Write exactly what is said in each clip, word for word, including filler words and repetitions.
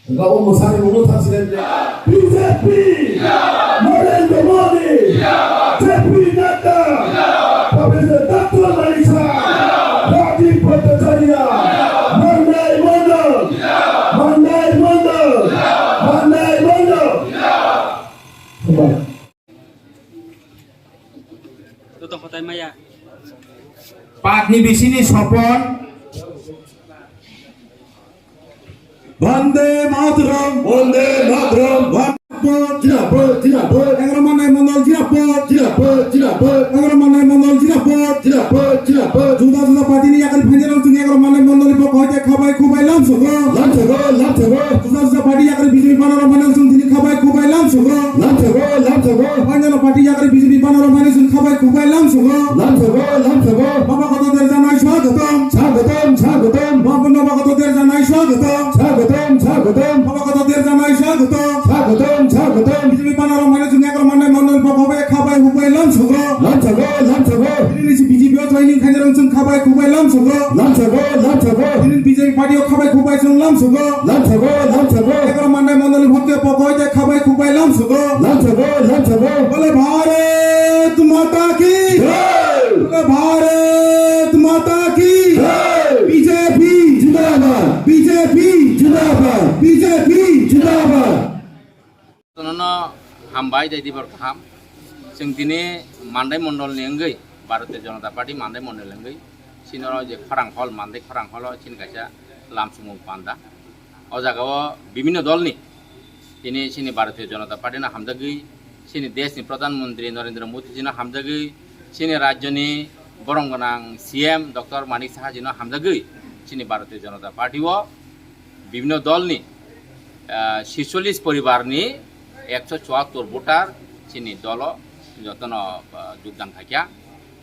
Gabo mwsani mungno thangsinai de. B J P! Narendra Modi! J P Nadda! Professor Doctor Manik Saha! Rajiv Bhattacharya! Mandai Mandal! Mandai Mandal! Mandai Mandal! Joto kotai maya. Patni bisini sopon. Bande Mataram, Bande Mataram, Bande Mataram. Jinapur, jinapur. Egaroh Mandai Mandal jinapur, jinapur, jinapur. Egaroh Mandai Mandal jinapur, jinapur, jinapur. Juda juda party ni yakari phainai rok chwng Egaroh Mandai Mandal ni pokho hai khe khabai khubai lamsogo. Lamsogo, lamsogo. Juda juda party yakari B J P banner rok phainai chwng tini khabai khubai lamsogo. Lamsogo, lamsogo. Phainai rok party yakari B J P banner rok phainai chwng khabai khubai lamsogo. Lamsogo, lamsogo. Baba koto derjanai swagatam. Swagatam, swagatam. Baba, Baba koto derjanai swagatam. Swagatam, swagatam. Baba koto derjanai swagatam. Swagatam, swagatam. B J P banner rok phainai chwng Egaroh Mandai Mandal pokho hai khabai khubai lamsogo. Lamsogo, lamsogo. Tini si B J P o joining khainai rok chwng khabai khubai lamsogo. Lamsogo, lamsogo. Tini B J P party o khabai khubai chwng lamsogo. Lamsogo, lamsogo. Egaroh Mandai Mandal ni pokho hai khabai khubai lamsogo. Lamsogo, lamsogo. Bole Bharat Mata ki! Jai! Bole Bharat Mata ki! Jai! B J P! Jindabad! B J P! Jindabad! B J P! Jindabad! Tonono hambai dai dibar kaham. Chwng tini Mandai Mondol ni wngwi, Bharatiya Janata Party Mandai Mondol ni wngwi, chini oro je khorang hall, Mandai khorang hall o chini kaisa lamsumung panda. O jaga o bibhinno dol ni tini chini Bharatiya Janata Party no hamjagwi, chini desh ni Pradhan Mantri Narendra Modi ji no hamjagwi, chini rajyo ni borom gwnang C M Doctor Manik Saha ji no hamjagwi, chini Bharatiya Janata Party o bibhinno dol ni, ah, sitchollis poribar ni ekso chuattor voter chini dolo jotono, ah, jogdan khaikha.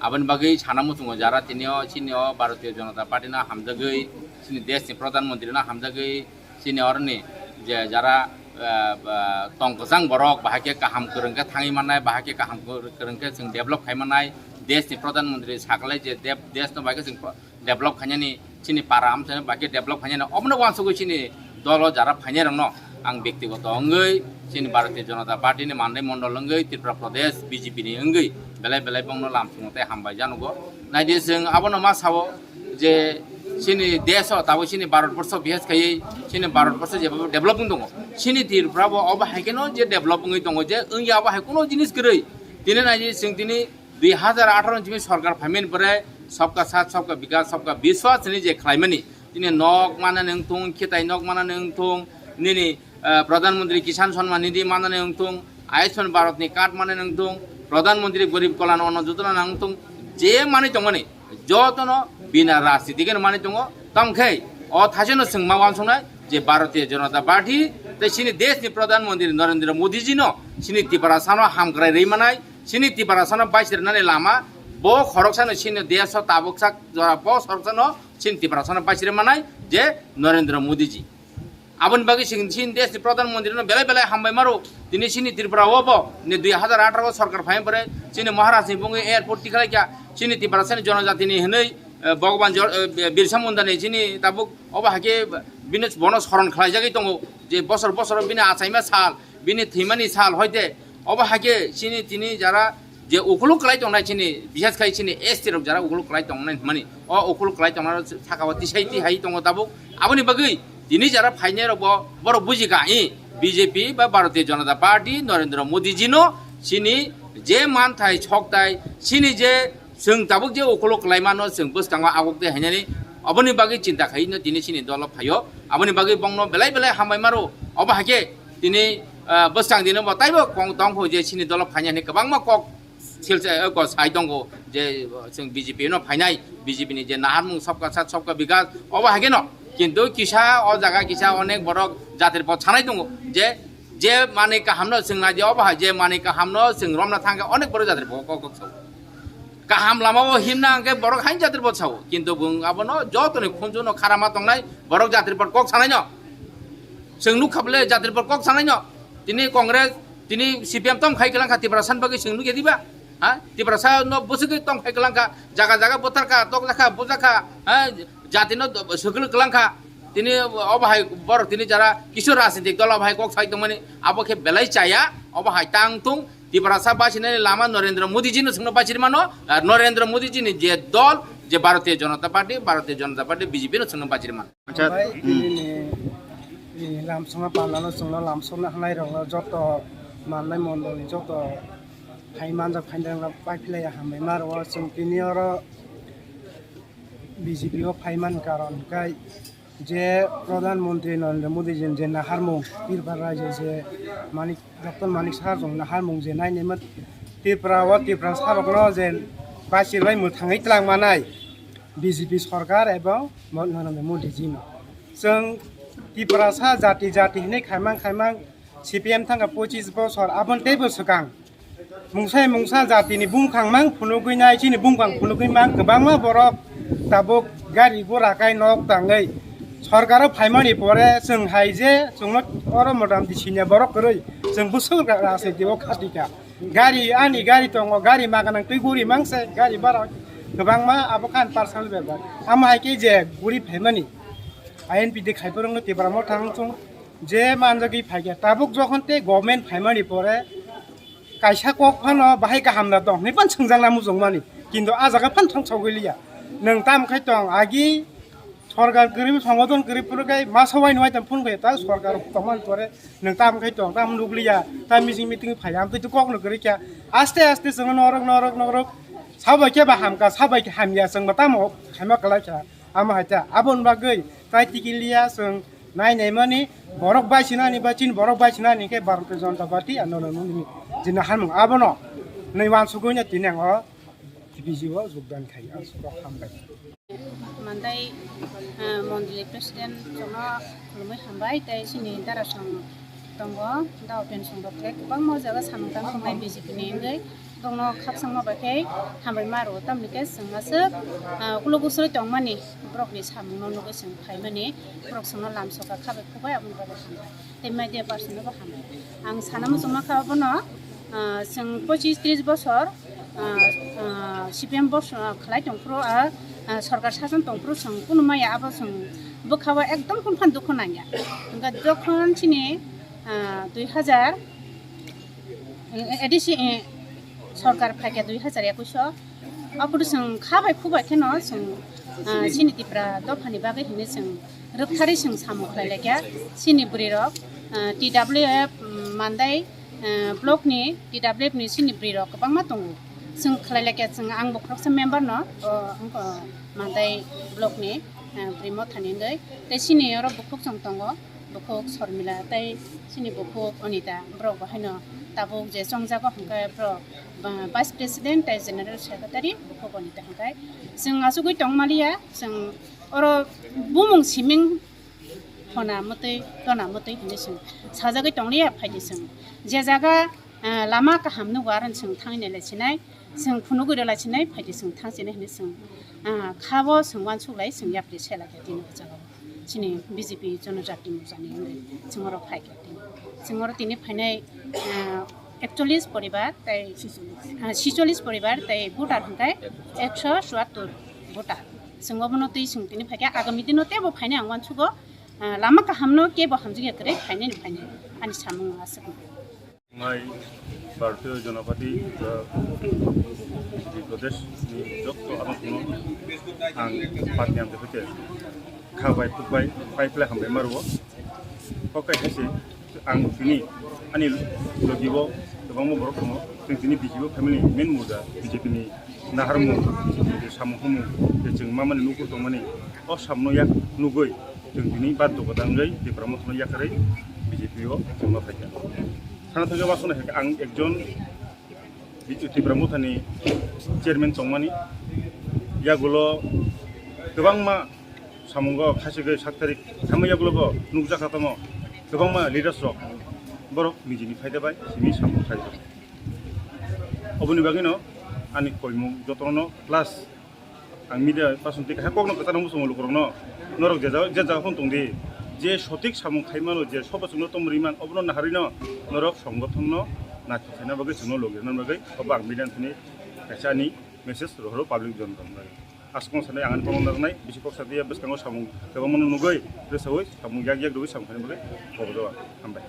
Aboni bagwi sana muchungo jara tini o chini o Bharatiya Janata Party no hamjagwi, chini desh ni Pradhan Mantri no hamjagwi, chini oroni je jara, ah, ah, tong kwchang borok bahai khe kaham kwrwng khe thangwi mannai, bahai khe kaham kwrwng khe chwng develop khai mannai, desh ni Pradhan Mantri saklai je dep-, desh no bahai khe chwng develop khainani, chini para amchaini bai khe develop khainani, obono uansugwi chini dolo jara phainai rokno ang bektigoto wngwi, chini Bharatiya Janata Party ni Mandai Mondol wngwi, Tripura Pradesh B J P ni wngwi belai belai bongno lamsongo tei hambai janugo. Naidi chwng abono ma sao je chini desh o tabuk chini Bharat borsho bises khaiwi chini Bharat borsho jeba develop wng tongo, chini Tripura bo obo hai kheno je develop wngwi tongo, je wngya obo hai kuno jinis kwrwi. Tini naidi chwng tini dui hazar atharo ni simi sorkar phaimani pore Sabka Saath, Sabka Vikas, Sabka Vishwas hwnwi je khlaimani, tini nok manani wngthung, khitai nok manani wngthung, nini, eh, Pradhan Mantri Kisan Samman Nidhi manani wngthung, Ayushman Bharat ni card manani wngthung, Pradhan Mantri Garib Kalyan Anna Yojana wngthung, je manwi tongmani jotono bina rajniti kheno manwi tongo. Tamo khe o thaisano chwng ma uansuknai je Bharatiya Janata Party tei chini desh ni Pradhan Mantri Narendra Modi ji no chini Tiprasa no hamkrai rwi manai, chini Tiprasano baisirnani lama, bo khoroksano chini desh o tabuksak jora bo khoroksano chini Tiprasano baisirwi manai je Narendra Modi ji. Aboni bagwi chini, chini desh ni Pradhan Mantri no belai belai hambai maro. Tini chini Tripura o bo ni dui hazar atharo o sorkar phai pore chini Maharaj ni bungwi airport tikhlai kha, chini Tiprasani jonojati ni hwnwi, eh, Bhagwan Jor-, eh, Birsa Munda ni chini tabuk obo hai khe bini bono soron khlaijagwi tongo je bosor bosor bini achaima sal, bini thwimani sal hoite obo hai khe chini tini jara je ukhuluk kwlai tongnai chini, bises khai chini S T rok jara ukhuluk kwlai tongnai hwnmani, o ukhuluk kwlai tongnai rok saka o tisai tihai tongo tabuk. Aboni bagwi tini jara phainai rok bo borok buji kha, i B J P ba Bharatiya Janata Party Narendra Modi ji no chini je manthai soktai, chini je chwng tabuk je ukhuluk kwlai mano chwng bwskango aguk tei hainani, oboni bagwi chinta khai no tini chini dolo phaio. Aboni bagwi bongno belai belai hambai maro. Obo hai khe tini, ah, bwskang dino bo taibo kong tong kho je chini dolo phainani kwbangma kok silsa, eh, kok sai tongo je, uh, chwng B J P no phainai, B J P ni je naharmung Sabka Saath Sabka Vikas obo hai khe no. Kintu kisa o jaga kisa onek borok jatri pot sanai tongo je, je manwi kaham no chwng nai di obo hai, je manwi kaham no chwng romna thang khe onek borok jatri pot kok kok sao. Kaham lama o himna hwnkhe borok hain jatri pot sao, kintu bwng abono jotoni khunju no kharama tongnai borok jatri pot kok sanai no. Chwng nuk kha bole jatri pot kok sanai no. Tini Congress, tini C P M tong khai kwlang kha Tiprasa ni bagwi chwng nuk ya diba? Ha? Tiprasa no bwswk tong khai kwlang kha, jaga jaga buthar kha, tok jakha, buja kha, ha? Jati no swklu kwlang kha. Tini obo hai borok tini jara kisu rajnitik dol obo hai kok sai tongmani abo khe belai chaya, obo hai tang tung Tiprasa basinani lama Narendra Modi ji no chwngno bachiri mano, ar Narendra Modi ji ni je dol je Bharatiya Janata Party, Bharatiya Janata Party B J P no chwngno bachiri mano. Acha, Bai hmm. Tini ni, ni lamsongma palano chwngno lamsokna hanai rokno joto manlai mondol ni joto phai manjak phaindang rok paiphlai hambai ma rwo chwng tini oro B J P o phaiman karon kai je Pradhan Mantri Narendra Modi je, je naharmung Tripura rajyo je Manik, Doctor Manik Saha rok naharmung je nainema Tripura o Tripura sarokno je bachirbai mwthangwi twlang manai B J P sorkar ebong Mo-, Narendra Modi ji no. Chwng Tripura sa jati jati hinwi khaimang khaimang C P M thangkha pochis bosor aboni teibo swkang. Mungsa mungsa jatini bumkhang mang phunugwi nai, chini bumkhang phunugwi mang kwbangma borok tabuk gari gura kai nok tangwi sorkaro phaimani pore chwng hai je chwngno oro motamti sinya borok kwrwi chwng bwswk rajniti o khatika. Gari ani gari tongo, gari maganang twi guri mang se gari bara kwbangma abo khan personal bepar. Amo hai khe je guri phaimani I N P D khai borokno Tipra Motha wng chwng je manjagwi phaikha tabuk jokhon tei government phaimani pore kaisa kok phano bahai kaham da tong hinwi phano swngjakna muchungmani, kintu ah jaga phano thongsogwi liya. Nwng tamo khai tong agi sorkar kwrwi songodon kwrwi phuru khai masa wai nwai tong phun khai ta sorkar tongmani pore nwng tamo khai tong tamo nukliya ta meeting meeting phaiya amtwi tu kokno kwrwi kha aste aste chwngno norok norok norok sabai khe ba hamkha sabai khe hamya chwngbo tamo khaima kwlai kha amo hai ta aboni bagwi tai tikiliya chwng nai naimani borok bai sinani ba chini borok bai sinani khe Bharatiya Janata Party ano nini jina hamung abono nai wansugwi no tini ang o T P G o jogdan khai ang sukrok hambai. Mandai, eh, mondoli president jono khulumui hambai tei chini darasong tongo dao pensong rok khe kwbangma o jaga samung tang tongnai B J P ni wngwi. Bongno khakchangma bai khe hambai ma rwo, tamni khe chwng aswk, ah, ulo bwswlwi tongmani borokni samungno nugwi chwng phaimani, borok chwngno lamsoka kha bai, khubai aboni bagwi hambai tei media person no bo hambai. Ang sana muchungma kha bono, ah, chwng pochis tris bosor, ah, ah, C P M bos-, ah, khlai tongphuru, ah, ah, sorkar sason tongphuru chwng kunu maya abo chwng bwkha o ekdom kunu phan dukhu nangya. Hwnkhe jokhon chini, ah, dui hajar, eh, A D C, eh, sorkar phaikha dui hajar ekush o, aphuru chwng kha bai khu bai kheno chwng, ah, chini Tipra dophani bagwi hinwi chwng rwktharwi chwng samung khlai laikha. Chini bwrwi rok, ah, T W F, mm, Mandai, ah, block ni T W F ni chini bwrwi rok kwbangma tongo. Chwng khlai laikha chwng ang bo khoroksa member no, o, wngkha Mandai block ni, ah, bwrwi mothani wngwi. Tei chini oro bukhuk chwng tongo. Bukhuk Sormila tei chini bukhuk Anita, borok bo haino tabuk je chongjago hwnkhe borok, ba, Vice President tei General Secretary bukhuk Anita hwnkhe chwng achugwi tongmaliya, chwng oro bumung siming hona mwtwi, tona mwtwi hinwi chwng sajagwi tongliya, phaidi chwng je jaga, ah, lama kaham nugo aro chwng thangwi nailai sinai. Chwng phunugwi rwlai sinai, phaidi chwng thang sinai hinwi chwng, ah, kha bo chwng uansuk lai, chwng yapri se lai kha tini o jaga o. Chini B J P Jonojati Morcha ni wngwi chwng oro phai kha tini. Chwng oro tini phainai, ah, ekchollis poribar tei, ah, sicholish poribar tei voter hwnkhe ekso chuattor voter. Chwng obono twi chwng tini phai kha, agami dino teibo phainai ang uansugo, ah, lama kaham no kebo hamjak ya kwrwi phainai ni phainai ani samung aswk. Nai Bharatiya Janata Party, uh, Bidhi Pradesh ni jotto abono ang party ang khe kha bai khuk bai pai phle hambai ma rwo. Hokai hai se ang tini ani logi o kwbangma borok tongo. Chwng tini B J P family main murda B J P ni naharmung, samung humung, je chwng mamani nukur tongmani, o samno yak nugwi chwng tini baddo kwdangwi Tipra Mothano yakarwi B J P o chwng ma phaikha. Sana thangwi wasana hai ang ekjon Tipra Mothani chairman tongmani, yagulo kwbangma samungo khachigwi saktarik thangwi yagulogo nukjakha tamo kwbangma leaders rok borok nijini phaida bai simi samung khlai. Oboni bagwino ani koimung jotono plus ang media person twi kaisa kokno kwcharo muchungo lukurokno, norok je jaga, je jaga phano tongdi, je sothik samung khaimano, je sobo chwngno tomri man, obono naharwino norok songothonno naithok khaina bagwi chwngno logirna bagwi obo ang media thani kaisa ani message rohoro public jon rok bagwi. Aswkno sanai ang ani kwbangma narwknai, bisi kok sa diya, bwskango samung kwbangmano nugwi, rwsaui, samung yak yak rwui samung khainai bagwi kobodo ang. Hambai.